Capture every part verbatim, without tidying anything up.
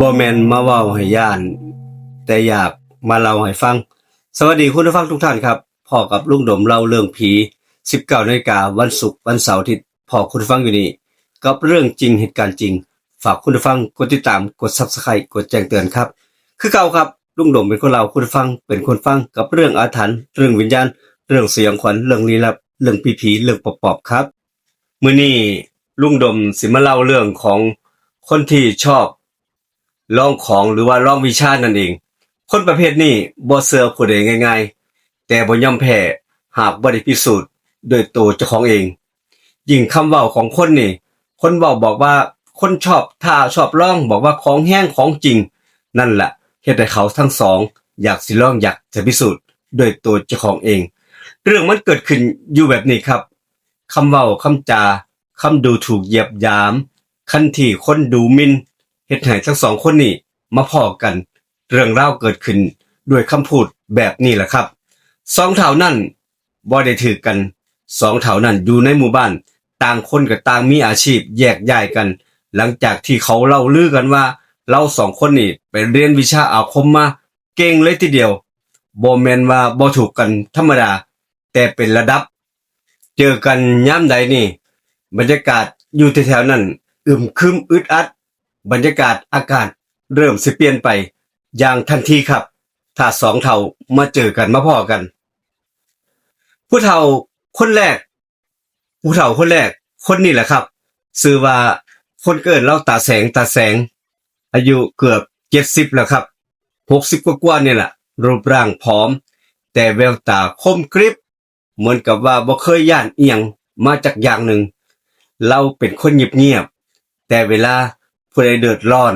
บ่แม่นมาเว้าให้ย้าน แต่อยากมาเล่าให้ฟัง สวัสดีคุณผู้ฟังทุกท่านครับ พ้อกับลุงดมเล่าเรื่องผี สิบเก้านาฬิกาวันศุกร์วันเสาร์อาทิตย์ พ้อคุณผู้ฟังอยู่นี่ กับเรื่องจริงเหตุการณ์จริง ฝากคุณผู้ฟังกดติดตาม กด Subscribe กดแจ้งเตือนครับ คือเก่าครับ ลุงดมเป็นคนเล่า คุณผู้ฟังเป็นคนฟัง กับเรื่องอาถรรพ์ เรื่องวิญญาณ เรื่องสยองขวัญ เรื่องลี้ลับ เรื่องผีๆ เรื่องปอบๆ ครับ มื้อนี้ลุงดมสิมาเล่าเรื่องของคนที่ชอบลองของหรือว่าลองวิชานั่นเอง คนประเภทนี้บ่เชื่อผู้ใดง่ายๆ แต่บ่ยอมแพ้หากบ่ได้พิสูจน์ด้วยตัวเจ้าของเอง ยิ่งคำเว้าของคนนี่ คนเว้าบอกว่าคนชอบท้าชอบลอง บอกว่าของแฮงของจริง นั่นแหละเฮ็ดให้เขาทั้งสอง อยากสิลองอยากจะพิสูจน์ด้วยตัวเจ้าของเอง เรื่องมันเกิดขึ้นอยู่แบบนี้ครับ คำเว้าคำจา คำดูถูกเหยียดหยาม คันที่คนดูหมิ่น เฮ็ดให้ทั้งสองคนนี้มาพ้อกัน เรื่องราวเกิดขึ้นด้วยคำพูดแบบนี้แหละครับ สองเฒ่านั้นบ่ได้ถืกกัน สองเฒ่านั้นอยู่ในหมู่บ้าน ต่างคนก็ต่างมีอาชีพแยกย้ายกัน หลังจากที่เขาเล่าลือกันว่า ลาวสองคนนี้ไปเรียนวิชาอาคมมาเก่งเลยทีเดียว บ่แม่นว่าบ่ถูกกันธรรมดา แต่เป็นระดับ เจอกันยามใดนี่ บรรยากาศอยู่แถวๆนั้นอึมครึมอึดอัด บรรยากาศอากาศเริ่มสิเปลี่ยนไปอย่างทันทีครับ ถ้าสองเฒ่ามาเจอกันมาพ้อกัน ผู้เฒ่าคนแรก ผู้เฒ่าคนแรก คนนี้แหละครับ ชื่อว่าคนก็เอิ้นลาวตาแสง ตาแสง อายุเกือบเจ็ดสิบแล้วครับ หกสิบกว่าๆนี่แหละ รูปร่างผอม แต่แววตาคมกริบ เหมือนกับว่าบ่เคยย้านอิหยังมาจักอย่างหนึ่ง ลาวเป็นคนเงียบๆ แต่เวลาผู้ใดเดือดร้อน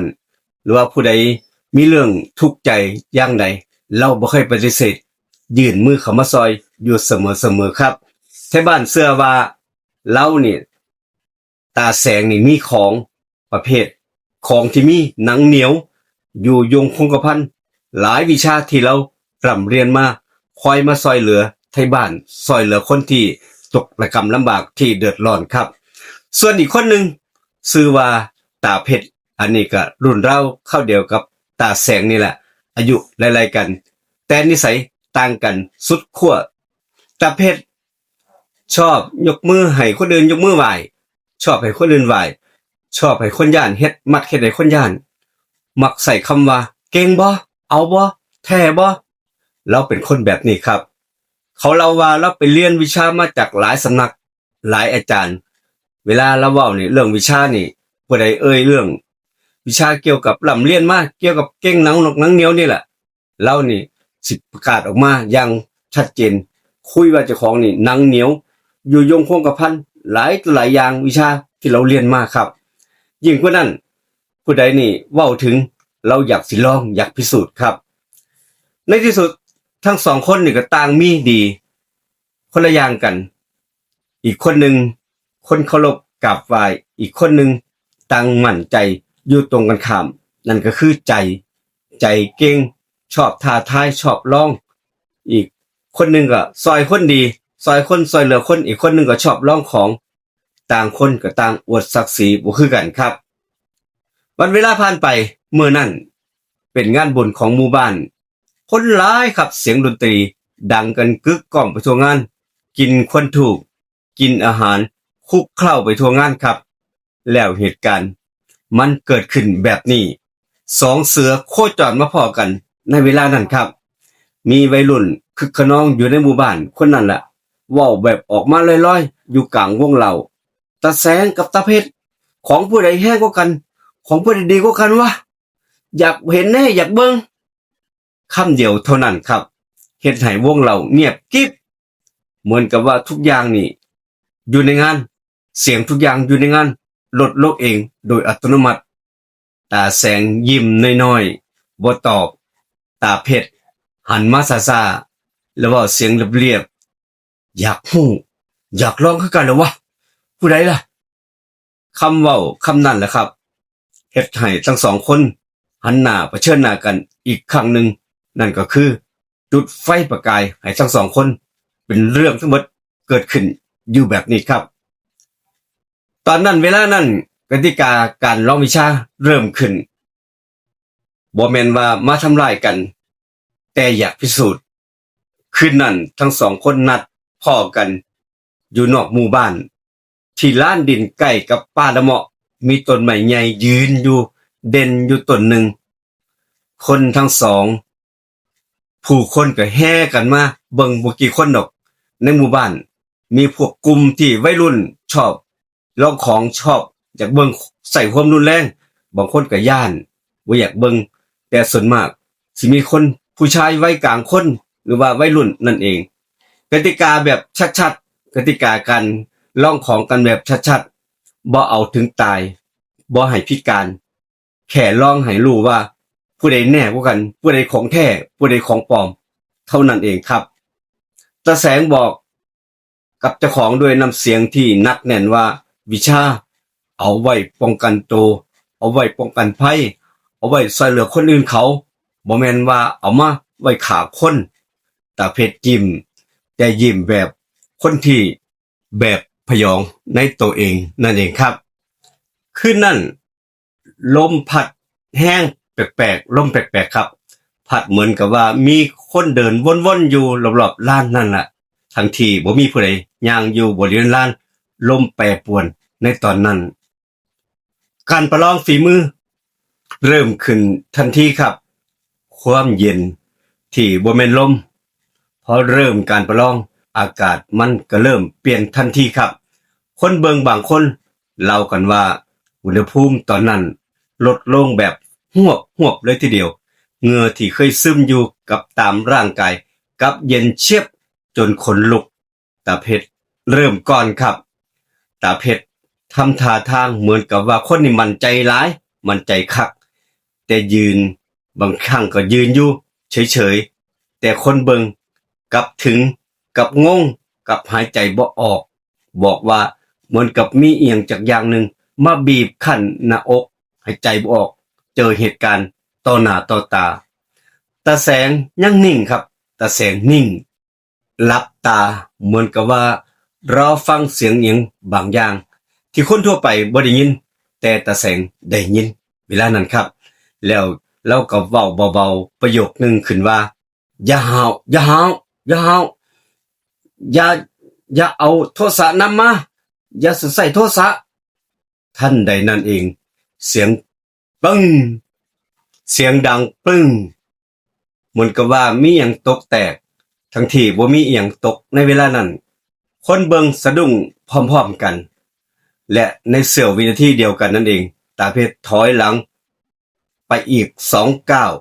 หรือว่าผู้ใดมีเรื่องทุกข์ใจอย่างใด ลาวบ่เคยปฏิเสธ ยื่นมือเข้ามาซ่อยอยู่เสมอๆครับ ไทบ้านเชื่อว่าลาวนี่ ตาแสงนี่มีของประเภท ของที่มีหนังเหนียว อยู่ยงคงกระพัน หลายวิชาที่ลาวร่ำเรียนมา คอยมาซ่อยเหลือไทบ้าน ซ่อยเหลือคนที่ตกระกำลำบากที่เดือดร้อนครับ ส่วนอีกคนหนึ่งชื่อว่าตาเพชร อันนี้ก็รุ่นราวคราวเดียวกับตาแสงนี่แหละ อายุไล่ๆกัน แต่นิสัยต่างกันสุดขั้ว ตาเพชรชอบยกมือให้คนอื่นยกมือไหว้ ชอบให้คนอื่นไหว้ ชอบให้คนย้านเฮ็ด มักเฮ็ดให้คนย้าน มักใช้คำว่า เก่งบ่ เอาบ่ แท้บ่ ลาวเป็นคนแบบนี้ครับ เขาเล่าว่าลาวไปเรียนวิชามาจากหลายสำนัก หลายอาจารย์ เวลาลาวเว้านี่เรื่องวิชานี่ ผู้ใดเอ่ยเรื่องวิชาเกี่ยวกับร่ำเรียนมา เกี่ยวกับเก่งหนังนอกหนังเหนียวนี่แหละ ลาวนี่สิประกาศออกมาอย่างชัดเจน คุยว่าเจ้าของนี่หนังเหนียว อยู่ยงคงกระพัน หลายต่อหลายอย่างวิชาที่ลาวเรียนมาครับ ยิ่งกว่านั้น ผู้ใดนี่เว้าถึง ลาวอยากสิลองอยากพิสูจน์ครับ ในที่สุดทั้งสองคนนี่ก็ต่างมีดี คนละอย่างกัน อีกคนหนึ่งคนเคารพกราบไหว้ อีกคนหนึ่งตั้งมั่นใจอยู่ตรงกันข้าม นั่นก็คือใจ ใจเก่ง ชอบท้าทาย ชอบลอง อีกคนหนึ่งก็ซ่อยคนดี ซ่อยคนซ่อยเหลือคน อีกคนหนึ่งก็ชอบลองของ ต่างคนก็ต่างอวดศักดิ์ศรีบ่คือกันครับ วันเวลาผ่านไป มื้อนั้นเป็นงานบุญของหมู่บ้าน คนหลายครับ เสียงดนตรีดังกันกึกก้องไปทั่วงาน กลิ่นควันธูป กลิ่นอาหารคลุกเคล้าไปทั่วงานครับ แล้วเหตุการณ์มันเกิดขึ้นแบบนี้ สองเสือโคจรมาพ้อกันในเวลานั้นครับ มีวัยรุ่นคึกคะนองอยู่ในหมู่บ้านคนนั้นแหละ เว้าแบบออกมาลอยๆ อยู่กลางวงเหล้า ตาแสงกับตาเพชร ของผู้ใดแฮงกว่ากัน ของผู้ใดดีกว่ากันวะ อยากเห็นแน่ อยากเบิ่ง คำเดียวเท่านั้นครับ เฮ็ดให้วงเหล้าเงียบกริบ เหมือนกับว่าทุกอย่างนี่อยู่ในงาน เสียงทุกอย่างอยู่ในงานลดลงเองโดยอัตโนมัติ ตาแสงยิ้มน้อยๆ บ่ตอบ ตาเพชรหันมาซ่าๆ แล้วเว้าเสียงเรียบๆ อยากฮู้ อยากลองคือกันเหรอวะ ผู้ใดล่ะ คำเว้าคำนั้นแหละครับ เฮ็ดให้ทั้งสองคนหันหน้าเผชิญหน้ากันอีกครั้งหนึ่ง นั่นก็คือจุดไฟประกายให้ทั้งสองคน เป็นเรื่องทั้งหมดเกิดขึ้นอยู่แบบนี้ครับ ตอนนั้นเวลานั้นกติกาการลองวิชาเริ่มขึ้น บ่แม่นว่ามาทำร้ายกัน แต่อยากพิสูจน์ คืนนั้นทั้งสองคนนัดพ้อกันอยู่นอกหมู่บ้าน ที่ลานดินใกล้กับป่าละเมาะ มีต้นไม้ใหญ่ยืนอยู่เด่นอยู่ต้นหนึ่ง คนทั้งสอง ผู้คนก็แห่กันมาเบิ่งบ่กี่คนดอก ในหมู่บ้าน มีพวกกลุ่มที่วัยรุ่นชอบลองของ ชอบอยากเบิ่งใช้ความรุนแรง บางคนก็ย้านบ่อยากเบิ่ง แต่ส่วนมากสิมีคนผู้ชายวัยกลางคน หรือว่าวัยรุ่นนั่นเอง กติกาแบบชัดๆ กติกาการลองของกันแบบชัดๆ บ่เอาถึงตาย บ่ให้พิการ แค่ลองให้รู้ว่าผู้ใดแน่กว่ากัน ผู้ใดของแท้ ผู้ใดของปลอม เท่านั้นเองครับ ตาแสงบอกกับเจ้าของด้วยน้ำเสียงที่หนักแน่นว่า วิชาเอาไว้ป้องกันตัว เอาไว้ป้องกันภัย เอาไว้ช่วยเหลือคนอื่นเขา บ่แม่นว่าเอามาไว้ฆ่าคน ตาเพชรยิ้ม แต่ยิ้มแบบคนที่แบบพยองในตัวเองนั่นเองครับ คืนนั้น ลมพัดแฮงแปลกๆ ลมแปลกๆ ครับ พัดเหมือนกับว่ามีคนเดินวนๆ อยู่รอบๆ ลานนั่นล่ะ ทั้งที่บ่มีผู้ใดย่างอยู่บริเวณลาน ลมแปรปรวนในตอนนั้น การประลองฝีมือเริ่มขึ้นทันทีครับ ความเย็นที่บ่แม่นลม พอเริ่มการประลอง อากาศมันก็เริ่มเปลี่ยนทันทีครับ คนเบิ่งบางคนเล่ากันว่าอุณหภูมิตอนนั้นลดลงแบบฮวบๆ เลยทีเดียว เหงื่อที่เคยซึมอยู่กับตามร่างกายกลับเย็นเชียบจนขนลุก ตาเพชรเริ่มก่อนครับ ตาเพชรทำท่าทางเหมือนกับว่าคนนี่มั่นใจหลาย มั่นใจคัก แต่ยืน บางครั้งก็ยืนอยู่เฉยๆ แต่คนเบิ่งกลับถึง กลับงง กลับหายใจบ่ออก บอกว่าเหมือนกับมีอีหยังจักอย่างหนึ่งมาบีบคั้นหน้าอก หายใจบ่ออก เจอเหตุการณ์ต่อหน้าต่อตา ตาแสงยังนิ่งครับ ตาแสงนิ่ง หลับตาเหมือนกับว่ารอฟังเสียงอิหยังบางอย่าง ที่คนทั่วไปบ่ได้ยิน แต่ตาแสงได้ยินเวลานั้นครับ แล้วลาวก็เว้าเบาๆ ประโยคหนึ่งขึ้นว่า อย่าฮ้าว อย่าฮ้าว อย่าฮ้าว อย่า อย่าเอาโทสะนำมา อย่าใช้โทสะ ทันใดนั้นเอง เสียงปึ้ง เสียงดังปึ้ง เหมือนกับว่ามีหยังตกแตก ทั้งที่บ่มีอิหยังตกในเวลานั้น คนเบิ่งสะดุ้งพร้อมๆ กัน และในเสี้ยววินาทีเดียวกันนั่นเอง ตาเพชรถอยหลังไปอีกสองก้าว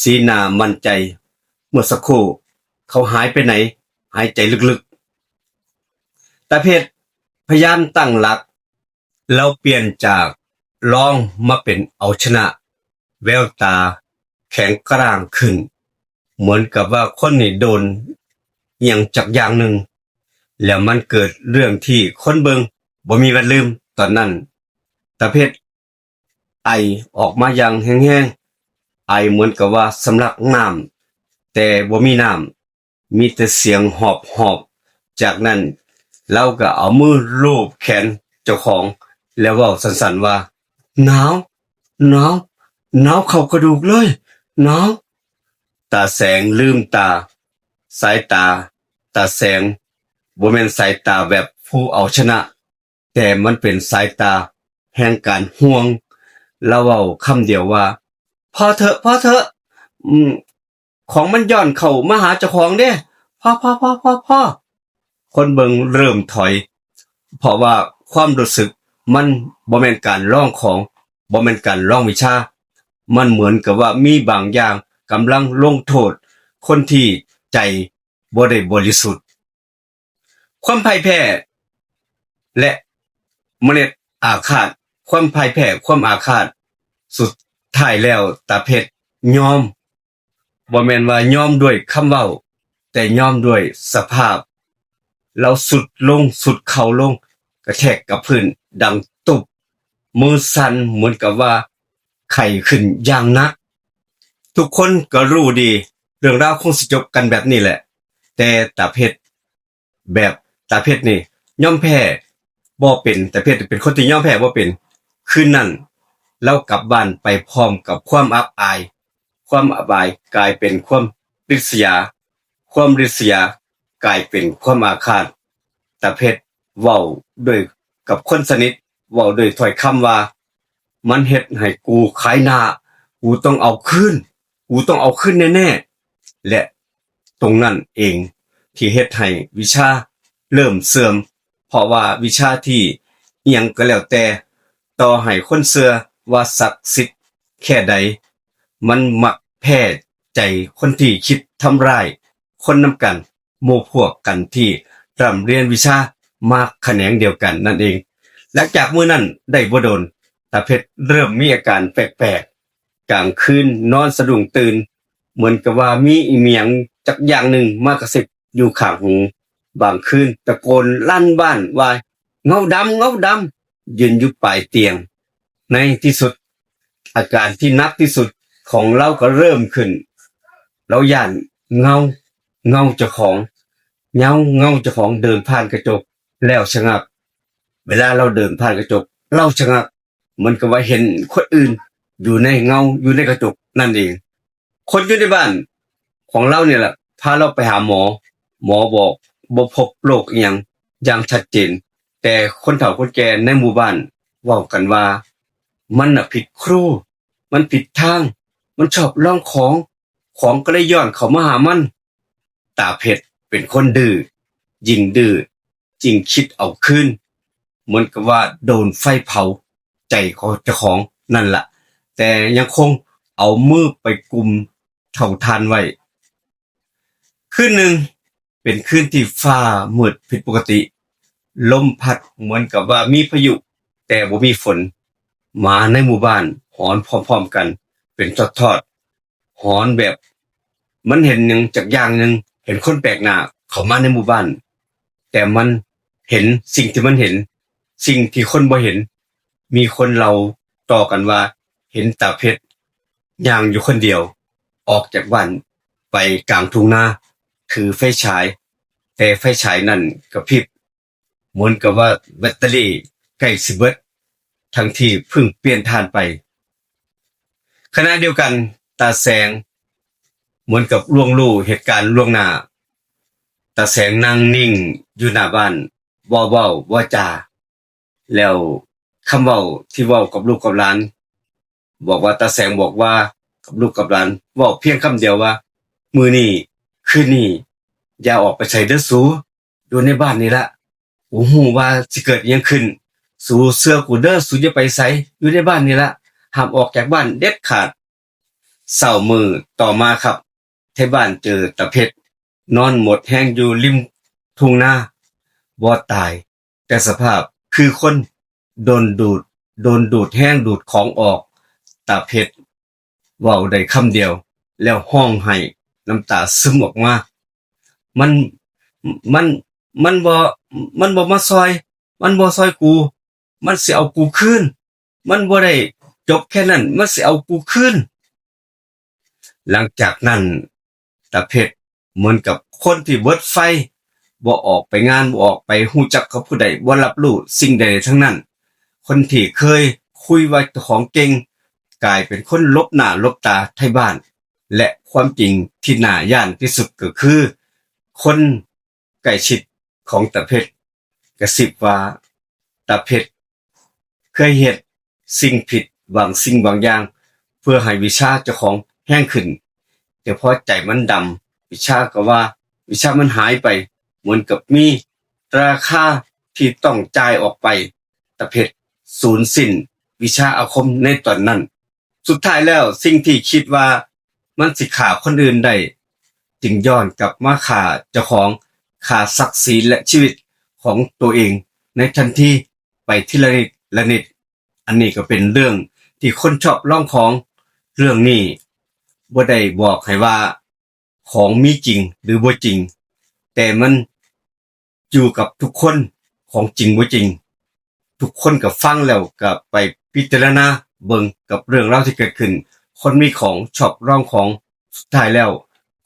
สีหน้ามั่นใจ เมื่อสักครู่เขาหายไปไหน หายใจลึกๆ ตาเพชรพยายามตั้งหลัก ลาวเปลี่ยนจากลองมาเป็นเอาชนะ แววตาแข็งกร้างขึ้น เหมือนกับว่าคนนี่โดนอิหยังจักอย่างหนึ่ง แล้วมันเกิดเรื่องที่คนเบิ่งบ่มีวันลืม ตอนนั้น ตาเพชรไอออกมาอย่างแฮงๆ ไอเหมือนกับว่าสำลักน้ำ แต่บ่มีน้ำ มีแต่เสียงหอบๆ จากนั้นลาวก็เอามือลูบแขนเจ้าของ แล้วเว้าสั้นๆ ว่า หนาว หนาว หนาวเข้ากระดูกเลย หนาว ตาแสงลืมตา สายตาตาแสงบ่แม่นสายตาแบบผู้เอาชนะ แต่มันเป็นสายตาแห่งการห่วง ลาวเว้าคำเดียวว่า พอเถอะ พอเถอะ อืม ของมันย้อนเข้ามาหาเจ้าของเด้ พอ พอ พอ พอ พอ คนเบิ่งเริ่มถอย เพราะว่าความรู้สึกมันบ่แม่นการลองของ บ่แม่นการลองวิชา มันเหมือนกับว่ามีบางอย่างกำลังลงโทษคนที่ใจบ่ได้บริสุทธิ์ ความพ่ายแพ้ และเมล็ดอาฆาต ความพ่ายแพ้ ความอาฆาต สุดท้ายแล้วตาเพชรยอม บ่แม่นว่ายอมด้วยคำเว้า แต่ยอมด้วยสภาพ ลาวซุดลง ซุดเข่าลง กระแทกกับพื้นดังตุ๊บ มือสั่นเหมือนกับว่าไข้ขึ้นอย่างหนัก ทุกคนก็รู้ดี เรื่องราวคงสิจบกันแบบนี้แหละ แต่ตาเพชร แบบตาเพชรนี่ยอมแพ้บ่เป็น ตาเพชรเป็นคนที่ยอมแพ้บ่เป็น คืนนั้น ลาวกลับบ้านไปพร้อมกับความอับอาย ความอับอายกลายเป็นความริษยา ความริษยากลายเป็นความอาฆาต ตาเพชรเว้าด้วยกับคนสนิท เว้าด้วยถ้อยคำว่า มันเฮ็ดให้กูขายหน้า กูต้องเอาคืน กูต้องเอาคืนแน่ๆ และตรงนั้นเองที่เฮ็ดให้วิชาเริ่มเสื่อม เพราะว่าวิชาที่อิหยังก็แล้วแต่ ต่อให้คนเชื่อว่าศักดิ์สิทธิ์แค่ใด มันมักแพ้ใจคนที่คิดทำร้ายคนนำกัน หมู่พวกกันที่ร่ำเรียนวิชามาแขนงเดียวกันนั่นเอง หลังจากมื้อนั้นได้บ่โดน ตาเพชรเริ่มมีอาการแปลกๆ กลางคืนนอนสะดุ้งตื่น เหมือนกับว่ามีอีหยังจักอย่างหนึ่งมากระซิบอยู่ข้างหู บางคืนตะโกนลั่นบ้านว่า "เงาดำ เงาดำ" ยืนอยู่ปลายเตียง ในที่สุด อาการที่หนักที่สุดของลาวก็เริ่มขึ้น ลาวย้านเงา เงาเจ้าของ เงา เงาเจ้าของเดินผ่านกระจกแล้วชะงัก เวลาลาวเดินผ่านกระจก ลาวชะงัก เหมือนกับว่าเห็นคนอื่นอยู่ในเงา อยู่ในกระจกนั่นเอง คนอยู่ในบ้านของลาวเนี่ยแหละ พาลาวไปหาหมอ หมอบอกบ่พบโรคอิหยังอย่างชัดเจน แต่คนเฒ่าคนแก่ในหมู่บ้านเว้ากันว่า มันน่ะผิดครู มันผิดทาง มันชอบลองของ ของก็เลยย้อนเข้ามาหามัน ตาเพชรเป็นคนดื้อ ยิ่งดื้อ ยิ่งคิดเอาคืน เหมือนกับว่าโดนไฟเผาใจของเจ้าของนั่นละ แต่ยังคงเอามือไปกุมเถาถ่านไว้ คืนหนึ่งเป็นคืนที่ฟ้ามืดผิดปกติ ลมพัดเหมือนกับว่ามีพายุ แต่บ่มีฝน หมาในหมู่บ้านหอนพร้อมๆกันเป็นทอดๆ หอนแบบ มันเห็นหยังจักอย่างหนึ่ง เห็นคนแปลกหน้าเข้ามาในหมู่บ้าน แต่มันเห็นสิ่งที่มันเห็น สิ่งที่คนบ่เห็น มีคนเล่าต่อกันว่า เห็นตาเพชรย่างอยู่คนเดียว ออกจากบ้านไปกลางทุ่งนา ถือไฟฉาย แต่ไฟฉายนั่นกระพริบ เหมือนกับว่าแบตเตอรี่ใกล้สิเบิด ทั้งที่เพิ่งเปลี่ยนถ่านไป ขณะเดียวกัน ตาแสงเหมือนกับล่วงรู้เหตุการณ์ล่วงหน้า ตาแสงนั่งนิ่งอยู่หน้าบ้าน บ่เว้าบ่จา แล้วคำเว้าที่เว้ากับลูกกับหลาน บอกว่า ตาแสงบอกว่ากับลูกกับหลาน เว้าเพียงคำเดียวว่า "มื้อนี้ คืนนี้ อย่าออกไปไสเด้อสู อยู่ในบ้านนี่ละ กูฮู้ว่าสิเกิดอิหยังขึ้น สูเชื่อกูเด้อ สูอย่าไปไส อยู่ในบ้านนี่ละ ห้ามออกจากบ้านเด็ดขาด" เช้ามื้อต่อมาครับ ไทบ้านเจอตาเพชรนอนหมดแฮงอยู่ริมทุ่งนา บ่ตาย แต่สภาพคือคนโดนดูด โดนดูดแฮงดูดของออก ตาเพชรเว้าได้คำเดียว แล้วฮ้องไห้ น้ำตาซึมออกมา มัน มัน มันบ่ มันบ่มาซ่อย มันบ่ซ่อยกู มันสิเอากูคืน มันบ่ได้จบแค่นั้น มันสิเอากูคืน หลังจากนั้น ตาเพชรเหมือนกับคนที่เบิดไฟ บ่ออกไปงาน บ่ออกไปฮู้จักกับผู้ใด บ่รับรู้สิ่งใดทั้งนั้น คนที่เคยคุยว่าเจ้าของเก่ง กลายเป็นคนหลบหน้าหลบตาไทบ้าน และความจริงที่น่าย้านที่สุดก็คือ คนใกล้ชิดของตาเพชรกระซิบว่า ตาเพชรเคยเฮ็ดสิ่งผิดบางสิ่งบางอย่าง เพื่อให้วิชาเจ้าของแฮงขึ้น แต่พอใจมันดำ วิชาก็ว่า วิชามันหายไป เหมือนกับมีราคาที่ต้องจ่ายออกไป ตาเพชรสูญสิ้นวิชาอาคมในตอนนั้น สุดท้ายแล้วสิ่งที่คิดว่ามันสิฆ่าคนอื่นได้ จึงย้อนกลับมาฆ่าเจ้าของ ฆ่าศักดิ์ศรีและชีวิตของตัวเองในทันที ไปทีละนิดละนิด อันนี้ก็เป็นเรื่องที่คนชอบลองของ เรื่องนี้บ่ได้บอกให้ว่าของมีจริงหรือบ่จริง แต่มันอยู่กับทุกคน ของจริงบ่จริง ทุกคนก็ฟังแล้วก็ไปพิจารณาเบิ่งกับเรื่องราวที่เกิดขึ้น คนมีของชอบลองของ สุดท้ายแล้ว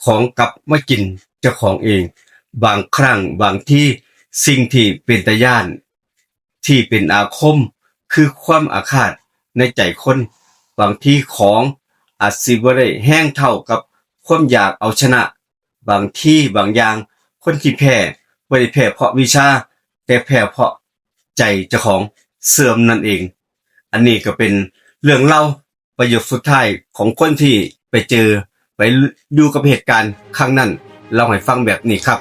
ของกลับมากินเจ้าของเอง บางครั้งบางทีสิ่งที่เป็นตาย้าน ที่เป็นอาคม คือความอาฆาต ในใจคน บางทีของอาจสิบ่ได้แฮงเท่ากับความอยากเอาชนะ บางทีบางอย่าง คนที่แพ้บ่ได้แพ้เพราะวิชา แต่แพ้เพราะใจเจ้าของเสื่อมนั่นเอง อันนี้ก็เป็นเรื่องเล่าประโยคสุดท้ายของคนที่ไปเจอ ไปอยู่กับเหตุการณ์ครั้งนั้น เล่าให้ฟังแบบนี้ครับ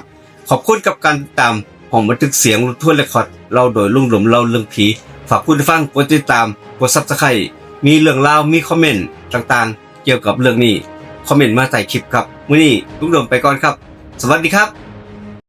ขอบคุณกับการติดตามห้องบันทึกเสียง Run Tune Record เล่าโดยลุงหลมเล่าเรื่องผี ฝากคุณผู้ฟังกดติดตาม กด Subscribe มีเรื่องราว มีคอมเมนต์ต่างๆ เกี่ยวกับเรื่องนี้ คอมเมนต์มาใต้คลิปครับ มื้อนี้ลุงหลมไปก่อนครับ สวัสดีครับ